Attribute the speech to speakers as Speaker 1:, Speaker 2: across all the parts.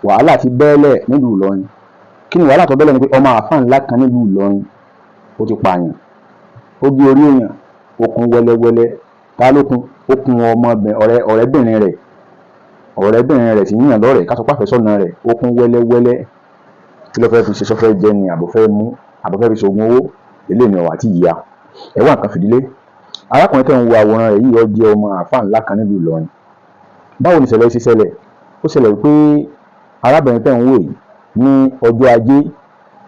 Speaker 1: Wàhálà ti bẹ́ẹ̀lẹ̀ nílùú Ìlọrin. Kí ni wàhálà tó bẹ́ẹ̀lẹ̀? Ni pé ọmọ àáfàá ńlá kan nílùú Ìlọrin, ó ti pààyàn, ó gé orí èèyàn, ó kún wẹ́lẹ́wẹ́lẹ́. Ta ló kún? Ó kún ọmọbìnrin ọ̀rẹ́bìnrin rẹ̀, ọ̀rẹ́bìnrin rẹ̀ tí ń yàn lọ́rẹ̀ẹ́, ká sọ pé àfẹ́sọ́nà rẹ̀. Ó kún wẹ́lẹ́wẹ́lẹ́. Kí ló fẹ́ fi ṣe? Sọ́fẹ́ jẹ ni, àbò fẹ́ mú, àbò fẹ́ fi ṣoògùn owó? Eléyìí ni ọ̀wà tí yíya ẹ̀ wá nǹkan fìdílé. Arákùnrin tẹ̀ ń wo àwòrán rẹ̀ yìí, ó jẹ́ ọmọ àáfàá ńlá kan nílùú Ìlọrin. Báwo ni ìṣẹ̀lẹ̀ ṣe ṣẹlẹ̀? Ó ṣẹlẹ̀ wípé arábìnrin tẹ̀ ń wò yìí, ní ọjọ́ Ajé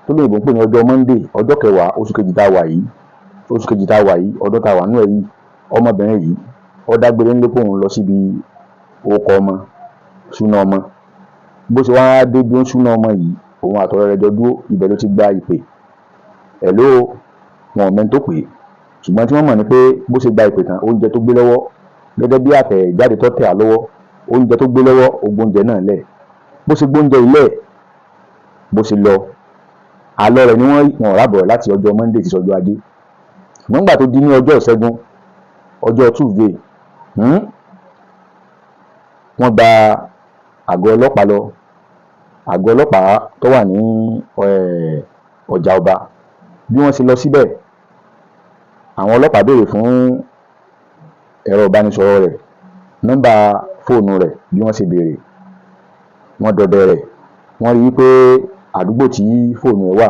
Speaker 1: tó lóyìnbó ń pè ní ọjọ́ Monday, ọjọ́ 10 oṣù kejì tá a wà yìí, oṣù kejì tá a wà yìí, ọdún tá a wà nínú ẹ̀ yìí, ọmọbìnrin yìí, ó dágbére ńlé pé òun lọ síbi orúkọ ọmọ, súná ọmọ. Bó ṣe wá dé bí ó ń súná ọmọ yìí, òun àtọ̀rẹ́ rẹ̀ jọ dúró, ibẹ̀ ló ti gba ìpè. Hello, wọn ò mẹ́ni tó pè é, ṣùgbọ́n tí wọ́n mọ̀ ni pé bó ṣe gba ìpè tán, oúnjẹ tó gbé lọ́wọ́, gẹ́gẹ́ bí àtẹ̀jáde tó tẹ̀ á lọ́wọ́, oúnjẹ tó gbé lọ́wọ́, ó gbóúnjẹ náà lẹ̀. Bó ṣe gbóúnjẹ ilẹ̀, bó ṣe lọ, àlọ́ rẹ̀ ni wọ́n wọn ò rábọ̀ láti ọjọ́ Monday ti sọjọ́ Ajé. Ṣùgbọ́n nígbà tó di ní ọjọ́ Ìṣẹ́gun, ọjọ́ Tuesday, wọ́n gba àgọ́ ọlọ́pàá lọ, àgọ́ ọlọ́pàá tó wà ní Ọjà Ọba. Bí wọ́n ṣe lọ síbẹ̀, àwọn ọlọ́pàá béèrè fún ẹ̀rọ ìbánisọ̀rọ̀ rẹ̀, nọ́mbà fóònù rẹ̀. Bí wọ́n ṣe béèrè, wọ́n dọdẹ rẹ̀, wọ́n rí i pé àdúgbò tí fóònù ẹ̀ wà,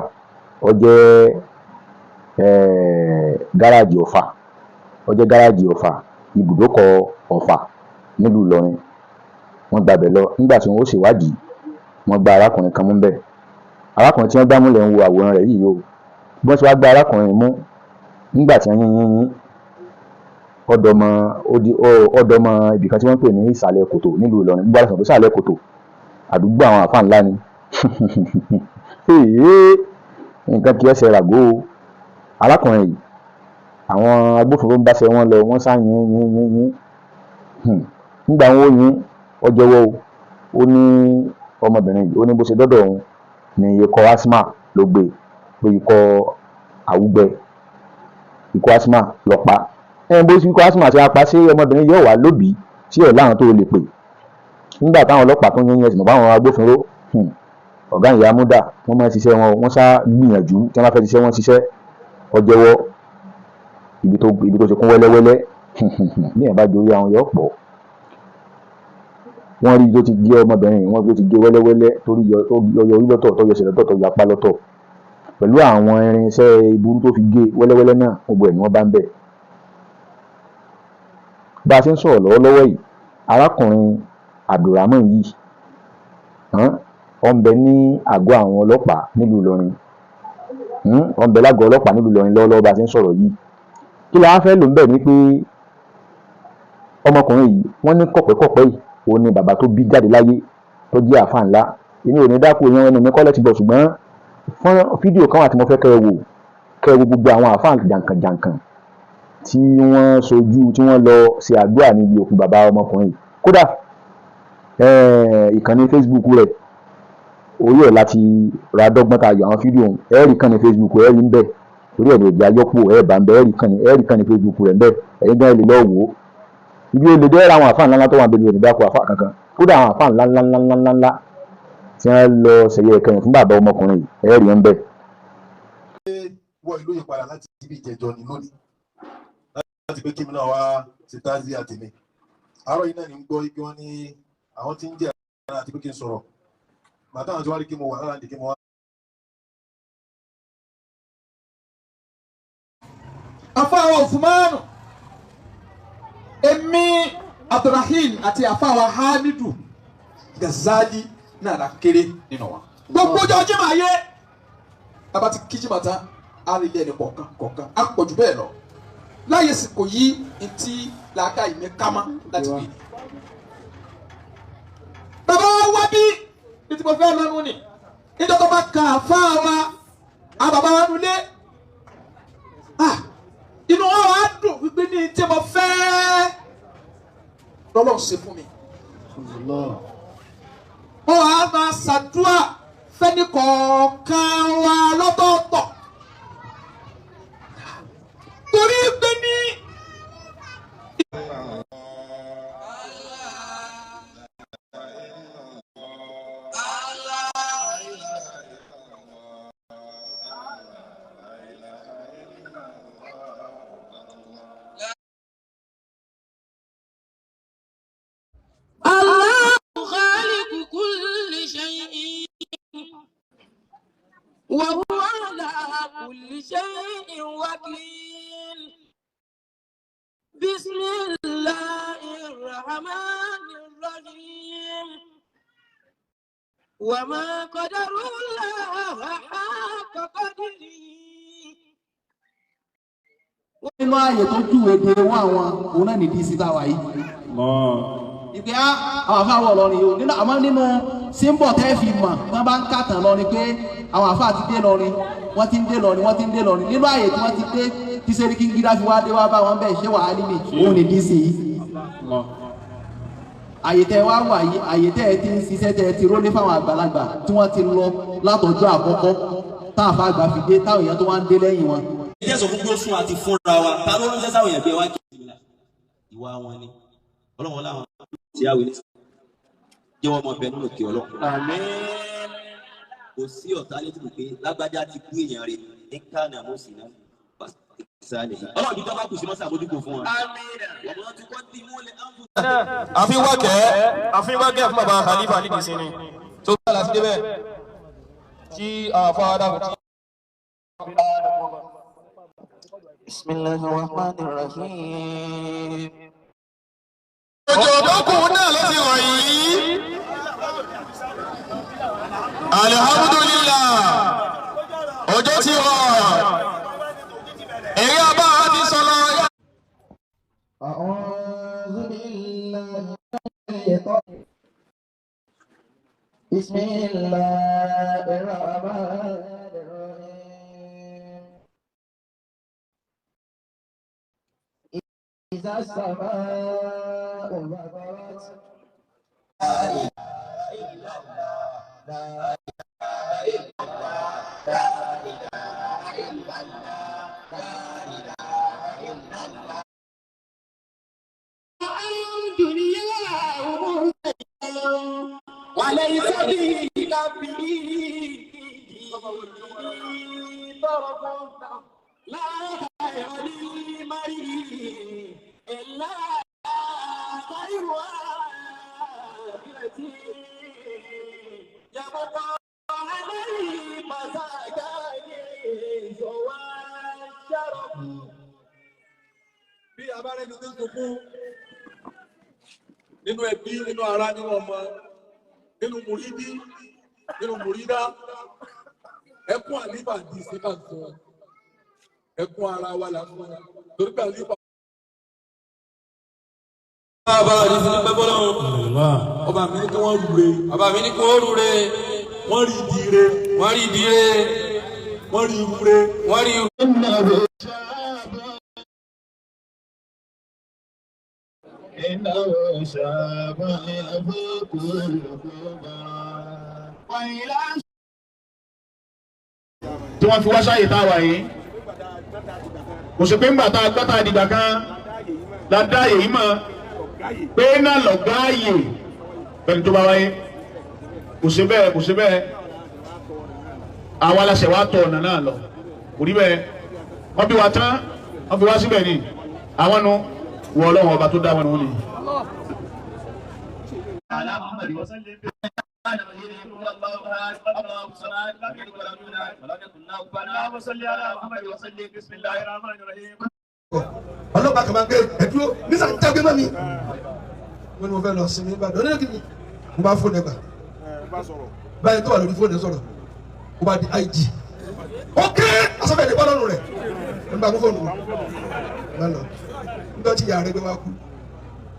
Speaker 1: ó jẹ́ gáràjì Ọ̀fà, ó jẹ́ gáràjì Ọ̀fà, ibùdókọ̀ Ọ̀fà nílùú Ìlọrin. Wọ́n gbabẹ̀ lọ. Nígbà tí wọ́n ó ṣèwádìí, wọ́n gba arákùnrin kan mú ńbẹ̀. Arákùnrin tí wọ́n gbá mú lẹ̀ ń wo àwòrán rẹ̀ yìí o. Bí wọ́n ṣe wá gbá arákùnrin mú, nígbà tí wọ́n yín yín yín, ọ̀dọ́mọ ọ̀dọ́mọ ibìkan tí wọ́n ń pè ní Ìsàlẹ̀ Kòtò nílùú Ìlọrin. Gbogbo àlọ́ sọ pé Ìsàlẹ̀ Kòtò, àdúgbò àwọn àáfàá ńlá ni. Nǹkan kì í ẹsẹ̀ ràgó o. Arákùnrin yìí, àwọn agbófinró ń báṣẹ́ wọn lọ, wọ́n sá yín yín yín yín. Nígbà wọn ó yín, ó jẹ́wọ́ o. Ó ní ọmọbìnrin yìí, ó ní bó ṣe dọ́dọ̀ òun ní ikọ́ asthma ló gbé, pé ikọ́ àwúgbẹ, ikọ́ asthma ló pa ẹ. Bó ṣe ikọ́ asthma ṣe apá sí ọmọbìnrin yóò wá lóbìí tí ẹ̀ láwọn tó lè pè. Nígbà táwọn ọlọ́pàá tó ń yín ẹ̀sìn báwọn agbófinró, ọ̀gá ìyá múdà, wọ́n máa ń ṣiṣẹ́ wọn, wọ́n sá gbìyànjú tí wọ́n bá fẹ́ ṣiṣẹ́, wọ́n ṣiṣẹ́. Ó jẹ́wọ́ ibi tó ṣe kún wẹ́lẹ́wẹ́lẹ́. Bí èèyàn bá jorí àwọn yóò pọ̀. Wọ́n rí tó ti gé ọmọbìnrin, wọ́n tó ti gé wẹ́lẹ́wẹ́lẹ́, torí yọ orí lọ́tọ̀, tó yọ ẹsẹ̀ lọ́tọ̀, tó yọ apá lọ́tọ̀, pẹ̀lú àwọn irinṣẹ́ ìburú tó fi gé wẹ́lẹ́wẹ́lẹ́ náà, gbogbo ẹ̀ ni wọ́n bá ń bẹ̀. Bá a ṣe ń sọ̀rọ̀ lọ́wọ́lọ́wọ́ yìí, arákùnrin Abdulrahman yìí, ó ń bẹ ní àgọ́ àwọn ọlọ́pàá nílùú Ìlọrin. Ó ń bẹ lágọ̀ọ́ ọlọ́pàá nílùú Ìlọrin lọ́wọ́lọ́wọ́ bá a ṣe ń sọ̀rọ̀ yìí. Kí la wá fẹ́ lò ń bẹ̀ ni pé ọmọkùnrin yìí, wọ́n ní kọ̀pẹ́kọ̀pẹ́ yìí, òun ni bàbá tó bí jáde láyé, tó jẹ́ àáfàá ńlá. Èmi ò ní dákú èèyàn ẹnu mi kọ́lẹ́ ti bọ̀, ṣùgbọ́n fún fídíò kan wà tí mo fẹ́ kẹ́ ẹ wò, kẹ́ ẹ wo gbogbo àwọn àáfàá jàǹkànjàǹkàn tí wọ́n sojú, tí wọ́n lọ ṣe àdúrà níbi òkú bàbá ọmọkùnrin yìí. Kódà ìkànnì Facebook rẹ̀, orí ẹ̀ láti ra dọ́gbọ́n tá a yọ àwọn fídíò ọ̀hún. Ẹ rí ìkànnì Facebook, ẹ rí ń bẹ̀, orí ẹ̀ lè jẹ́ ayọ́pọ̀ ẹ̀ bá ń bẹ̀. Ẹ rí ìkànnì Facebook rẹ̀ ń bẹ̀. Ẹ̀yin gan lè lọ wò ó. Ibi olè dé àwọn àfáà ńláńlá tó wà níbi òní dákọ̀ àfáà kankan. Kódà àwọn àfáà ńláńláńláńláńlá tí wọ́n lọ ṣẹ̀yẹ ìkẹyìn fún bàbá ọmọkùnrin yìí, ẹ rí ń bẹ̀.
Speaker 2: Wọ ìlú yìí padà láti ibi ìjẹjọ ní lónìí, láti pé kí mi náà wá ṣe táàzì àtẹ̀mí. Àárọ̀ yìí náà ní ń gbọ́ pé wọ́n ní àwọn tí ń jẹ́ àti pé kí n sọ̀rọ̀ màtá àwọn tí wọ́n rí kí mo wà lára kí mo wá.
Speaker 3: Afáwa Usmanu, èmi Abdulrahim àti afáwa Hamidu Gazali náà la kéré nínú wa. Gbogbo ọjọ́ jimá ayé bàbá ti kí jimá tán, á rí ilé ẹni kọ̀ọ̀kan kọ̀ọ̀kan, á pọ̀ jù bẹ́ẹ̀ lọ láyé sìkò yí ntí làákà ìmí kámá láti wí ni. Bàbá wa wá bí ní tí mo fẹ́ lọ́nu ni níjọ́ tó bá ka àfáà wa, àwọn bàbá wa nulẹ̀, inú wọn wá dùn wípé ní tí mo fẹ́ lọ́lọ́run ṣe fún mi. Wọ́n wá máa ṣàdúrà fẹ́ni kọ̀ọ̀kan wa lọ́tọ̀ọ̀tọ̀ torí pé ní.
Speaker 4: كل شيء وكيل. بسم الله الرحمن الرحيم. وما قدر الله حق قدره.
Speaker 5: Nínú ààyè tó júwe de wọn àwọn òun náà nìdí sí táwa yìí. Ìpè á àwọn àfa wọ̀ lọ́rin yìí o nínú àmọ́ nínú símbọ̀ tẹ́ fi mọ̀ wọ́n bá ń kàtàn lọ́rin pé àwọn àfa ti dé lọ́rin, wọ́n ti ń dé lọ́rin, wọ́n ti ń dé lọ́rin, nínú ààyè tí wọ́n ti dé tí Sẹ́ríkì Gídá fi wá dé wá bá wọn bẹ́ẹ̀ ṣé wàhálì ni òun nìdí sí yìí. Àyè tẹ́ wá wà yìí, àyè tẹ́ ẹ ti ń ṣiṣẹ́, tẹ́ ẹ ti rólé fáwọn àgbàlagbà tí wọ́n ti lọ látọjọ́ àkọ́kọ́ táwọn àfa àgbà fi dé, táwọn èèyàn tó wá ń dé lẹ́yìn wọn.
Speaker 6: Ẹ jẹ́ sọ fún pé ó sún àti fúnra wa. Ta ló ránṣẹ́ sáwọn èèyàn pé wá kí ìwà wọn ni ọlọ́run láwọn tí a wí ní jẹ́ wọ́n mọ bẹ nínú òkè ọlọ́run. Kò sí ọ̀tá létí pé lágbájá ti kú, èèyàn rẹ̀ ní kánà mọ́ sí náà ọlọ́run bí tọ́ba kù sí mọ́sá àbójúkò fún wọn. Ọmọ tí kò tí mú lẹ ánfù.
Speaker 2: Àfi wákẹ́, àfi wákẹ́ fún baba Khalifa nídìí sí ni tó bá láti débẹ̀ tí àwọn afọ adágún tí.
Speaker 4: بسم الله الرحمن الرحيم.
Speaker 2: Òjò tó kù náà ló ti rọ̀ yìí. Alihamudulila, òjò ti rọ̀, èrè ọba ti sọlọ.
Speaker 4: أعوذ بالله من الشيطان. بسم الله الرحمن الرحيم. إذا السماء انفطرت.
Speaker 6: وليس به طرف لا خير للمريء إلا خير آخرته يبقى عليه مساكين والشرف.
Speaker 2: Bí a bá rẹni tó ń sunkún nínú ẹbí, nínú ara, nínú ọmọ, nínú mùrídí, nínú mùrídá, ẹkún àlífà di síkà ń sun, ẹkún ara wa là ń sun torí pé àlífà. Bàbá àdìsí ní pẹ́pọ́ lọ́wọ́, ọba mi ní kí wọ́n rúre.
Speaker 6: Bàbá mi ní kí wọ́n rúre.
Speaker 2: Wọ́n rí ìdí re.
Speaker 6: Wọ́n rí ìdí re.
Speaker 2: Wọ́n rí irú re.
Speaker 6: Wọ́n rí irú.
Speaker 4: إنه شاب كل وإلى
Speaker 7: Tí wọ́n fi wá sáyè tá a wà yìí, kò sí pé ńgbà tá a gbọ́ tá a dìgbà kan la dá àyè yìí mọ̀ pé náà lọ̀gá àyè pẹ̀lú tó bá wáyé. Kò sí bẹ́ẹ̀, kò sí bẹ́ẹ̀. Àwa la ṣẹ̀ wá tọ̀ ọ̀nà náà lọ, kò rí bẹ́ẹ̀. Wọ́n bí wa tán, wọ́n fi wá síbẹ̀ ni àwọn nu wọ ọlọ́run ọba tó dá wọn nù ni.
Speaker 2: Ọlọ́pàá kan máa ń gbé ẹ̀dúró nísà ń jágbe mọ́ mi. Wọ́n ní mo fẹ́ lọ sinmi Ìbàdàn onílé kìíní, mo bá fóònù ẹgbà báyìí tó wà lórí fóònù ẹ sọ̀rọ̀, mo bá di IG ok asọ́fẹ́ ìdìbò lọ́rùn rẹ̀ ń bá mú fóònù wọn bá lọ. Nígbà tí ìyá rẹ̀ gbé wá kú,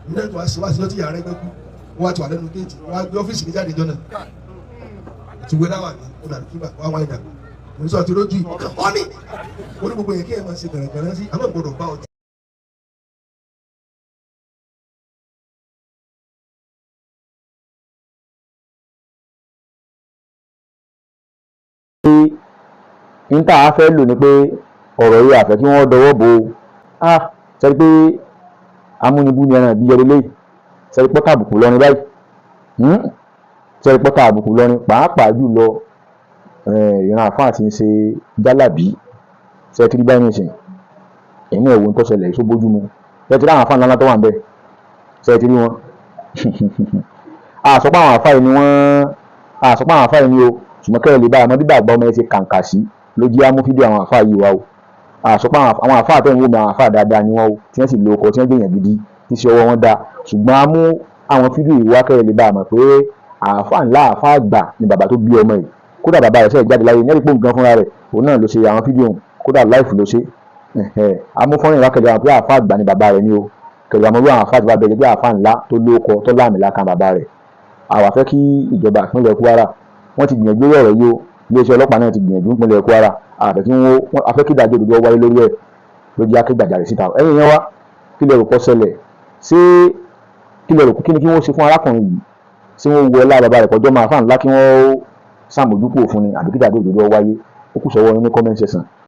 Speaker 2: nígbà tí wàá sí wá sí lọ́tí ìyá rẹ̀ gbé kú, wọ́n wá ti wà lẹ́nu géètì, wọ́n á gbé ọ́fíìsì mi jáde jọ́nà ti wé láwà ní ọ̀nà àdúgbò wọ́n á wáyé dàgbà. Mo ní sọ àti lójú ìbọn kàn ní mo ní gbogbo yẹn kí ẹ máa ṣe gàràgàrà sí àmọ́ gbọ́dọ̀ bá ọtí.
Speaker 1: N tá a fẹ́ lò ní pé ọ̀rọ̀ yìí àfẹ́ kí wọ́n dọwọ́ bò ó. A sẹ́ni pé amúnibú ni ẹran ìbíyẹ lélẹ́yìí, sẹ́ni pọ́tà àbùkù lọ́rin báyìí, sẹ́ni pọ́tà àbùkù lọ́rin pàápàá jùlọ ìran àfáà tí ń ṣe jálàbí. Sẹ́ni tí rí báyìí nìsín, ẹ̀yin náà wo ohun tó ṣẹlẹ̀ yìí, só bójú mu? Sẹ́ni tí rí àwọn àfáà ńláńlá tó wà ń bẹ̀? Sẹ́ni tí rí wọn? Àsọpọ̀ àwọn àfáà yìí ni wọ́n, àsọpọ̀ àwọn àfáà yìí ni o, ṣùgbọ́n kẹ́ ẹ lè bá àmọ́ bí bàbá ọmọ yẹn ṣe kàǹkà sí. Ló jẹ́ á mú fídíò àwọn àáfàá yìí wá o. Àsọpọ̀ àwọn àáfàá tẹ̀ ń wò mí, àwọn àáfàá dáadáa ni wọ́n o, tí wọ́n sì lo ọkọ̀, tí wọ́n gbèyàn gidi, tí ṣe ọwọ́ wọn dáa. Ṣùgbọ́n a mú àwọn fídíò yìí wá kẹ́rẹ́ lè bá a mọ̀ pé àáfàá ńlá, àáfàá àgbà ni bàbá tó bí ọmọ yìí. Kódà bàbá rẹ̀ ṣẹ̀ jáde láyé ní ẹ̀rí gan fúnra rẹ̀, òun náà ló ṣe àwọn fídíò òun, kódà live ló ṣe. A mú fọ́nrán ìwá kẹlẹ̀ àwọn pé àáfàá àgbà ni bàbá rẹ̀ ní o. Kẹlẹ̀ àwọn olú àwọn àáfàá ti bá bẹ̀rẹ̀ pé àáfàá ńlá tó lóko tó láàmìlaka bàbá rẹ̀. Àwa fẹ́ kí ìjọba ìpínlẹ̀ Kwara, wọ́n ti gbìyànjú lórí ọ̀rọ̀ yìí o. Iléeṣẹ́ ọlọ́pàá náà ti gbìyànjú ìpínlẹ̀ Kwara. Àfẹ́ kí wọ́n afẹ́ kí ìdájọ́ òdodo wáyé lórí ẹ̀, ló jẹ́ akégbàjarè síta. Ẹ̀yin yẹn wá, kí lẹ rò kó ṣẹlẹ̀? Ṣé kí lẹ rò, kí ni kí wọ́n ṣe fún arákùnrin yìí? Ṣé wọ́n wọ ọlá bàbá rẹ̀ kọjọ́ máa fà ńlá kí wọ́n ṣàmójúkò fún ni, àbí kí ìdájọ́ òdodo wáyé? Ó kù sọ́wọ́ yín ní comment section.